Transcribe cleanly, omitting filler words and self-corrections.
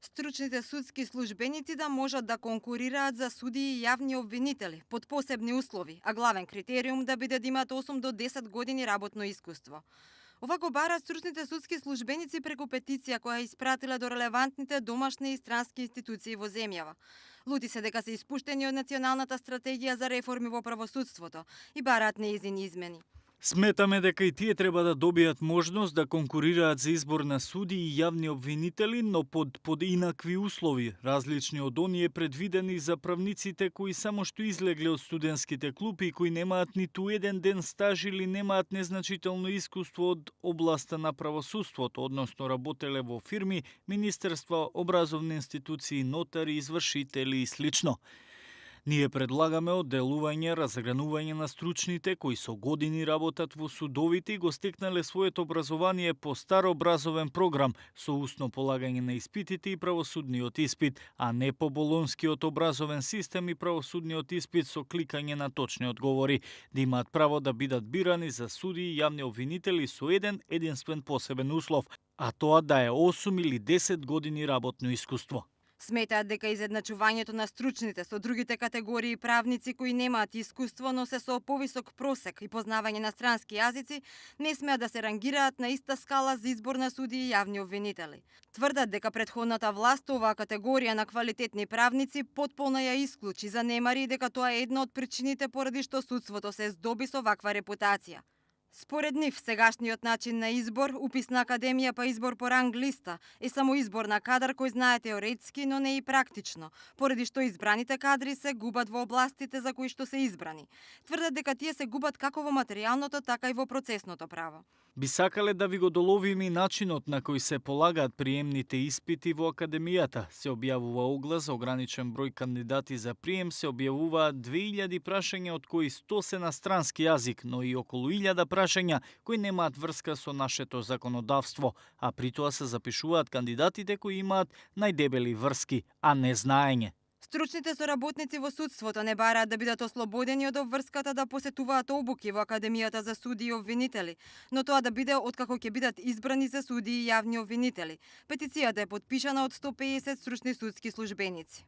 Стручните судски службеници да можат да конкурираат за судии и јавни обвинители под посебни услови, а главен критериум да биде да имаат 8 до 10 години работно искуство. Ова го бараат стручните судски службеници преку петиција која испратила до релевантните домашни и странски институции во земјава. Лути се дека се испуштени од националната стратегија за реформи во правосудството и бараат нејзини измени. Сметаме дека и тие треба да добијат можност да конкурираат за избор на суди и јавни обвинители, но под инакви услови, различни од оние предвидени за правниците кои само што излегле од студентските клупи и кои немаат ниту еден ден стаж или немаат незначително искуство од областа на правосудството, односно работеле во фирми, министерства, образовни институции, нотари, извршители и слично. Ние предлагаме одделување, разгранување на стручните кои со години работат во судовите и го стекнале своето образование по стар образовен програм со устно полагање на испитите и правосудниот испит, а не по болонскиот образовен систем и правосудниот испит со кликање на точни одговори, да имаат право да бидат бирани за суди и јавни обвинители со единствен посебен услов, а тоа да е 8 или 10 години работно искуство. Сметаат дека изедначувањето на стручните со другите категории правници кои немаат искуство, но се со повисок просек и познавање на странски јазици, не смеат да се рангираат на иста скала за избор на суди и јавни обвинители. Тврдат дека претходната власт оваа категорија на квалитетни правници потполно ја исклучи, занемари дека тоа е една од причините поради што судството се здоби со ваква репутација. Според нив, сегашниот начин на избор, упис на академија па избор по ранг листа, е само избор на кадар кој знае теоретски, но не и практично, поради што избраните кадри се губат во областите за кои што се избрани. Тврдат дека тие се губат како во материјалното, така и во процесното право. Би сакале да ви го доловиме и начинот на кој се полагаат приемните испити во академијата. Се објавува оглас за ограничен број кандидати за прием, се објавуваат 2000 прашања, од кои 100 се на странски јазик, но и околу 1000 прашања кои немаат врска со нашето законодавство, а при тоа се запишуваат кандидатите кои имаат најдебели врски, а не знаење. Стручните соработници во судството не бараат да бидат ослободени од обврската да посетуваат обуки во Академијата за суди и обвинители, но тоа да биде откако ќе бидат избрани за суди и јавни обвинители. Петицијата е потпишана од 150 стручни судски службеници.